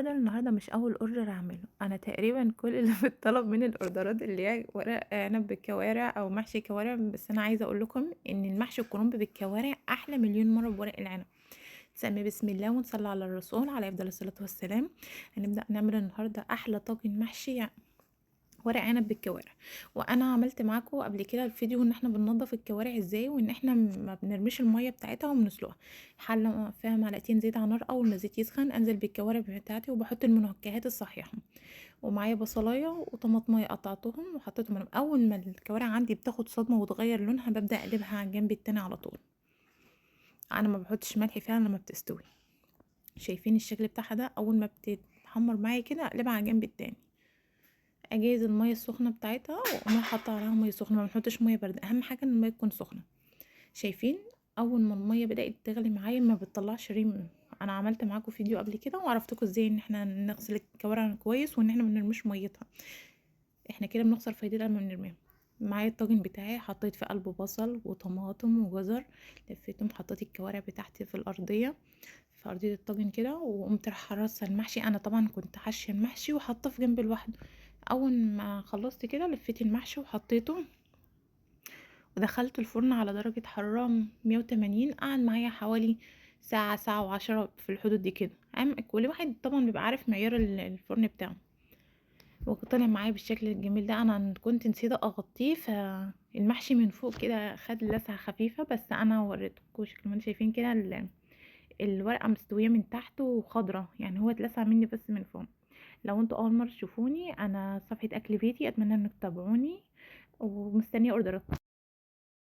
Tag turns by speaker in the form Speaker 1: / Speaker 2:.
Speaker 1: order النهارده مش اول order اعمله. انا تقريبا كل اللي بيتطلب من الاوردرات اللي هي ورق عنب بالكوارع او محشي كوارع، بس انا عايزه اقول لكم ان المحشي الكرنب بالكوارع احلى مليون مرة بورق العنب. نسمي بسم الله ونصلي على الرسول عليه افضل الصلاة والسلام. هنبدا نعمل النهارده احلى طاجن محشي ورق عنب بالكوارع. وانا عملت معاكم قبل كده الفيديو ان احنا بننضف الكوارع ازاي، وان احنا ما بنرميش المية بتاعتها وبنسلقها. حله فيها معلقتين زيت على النار، اول ما الزيت يسخن انزل بالكوارع بتاعتي وبحط المنكهات الصحيحة، ومعايا بصلايه وطماطميه قطعتهم وحطيتهم. اول ما الكوارع عندي بتاخد صدمة وتغير لونها ببدا اقلبها على الجنب التاني على طول. انا ما بحطش ملح فيها لما بتستوي. شايفين الشكل بتاعها ده؟ اول ما بتتحمر معايا كده اقلبها على الجنب التاني. اجهز المية السخنة بتاعتها واقوم حاطه عليها مية سخنة، ما بنحطش مية باردة، اهم حاجة ان المية تكون سخنة. شايفين اول ما المية بدات تغلي معايا ما بتطلعش ريم. انا عملت معاكم فيديو قبل كده وعرفتكم ازاي ان احنا نغسل الكوارع كويس وان احنا ما بنرميش ميتها، احنا كده بنخسر فايدتها لما بنرميها. معايا الطاجن بتاعي حطيت في قلبه بصل وطماطم وجزر، لفيتهم حطيت الكوارع بتاعتي في الارضية، في ارضية الطاجن كده، وقمت رايحة رصه المحشي. انا طبعا كنت حاشية المحشي وحاطه في جنب لوحده. اول ما خلصت كده لفيت المحشي وحطيته ودخلت الفرن على درجة حرارة 180. قعد معايا حوالي ساعة، ساعة وعشرة في الحدود دي كده. كل واحد طبعا بيبقى عارف معيار الفرن بتاعه. وطلع معايا بالشكل الجميل ده. انا كنت نسيت اغطيه، فالمحشي من فوق كده خد لسعة خفيفة، بس انا وريتكم شكل ما انتم شايفين كده. الورقة مستوية من تحت وخضرة، يعني هو اتلسع مني بس من فوق. لو انتوا اول مرة تشوفوني، انا صفحة اكل بيتي، اتمنى انكم تتابعوني ومستنيه اوردراتكم.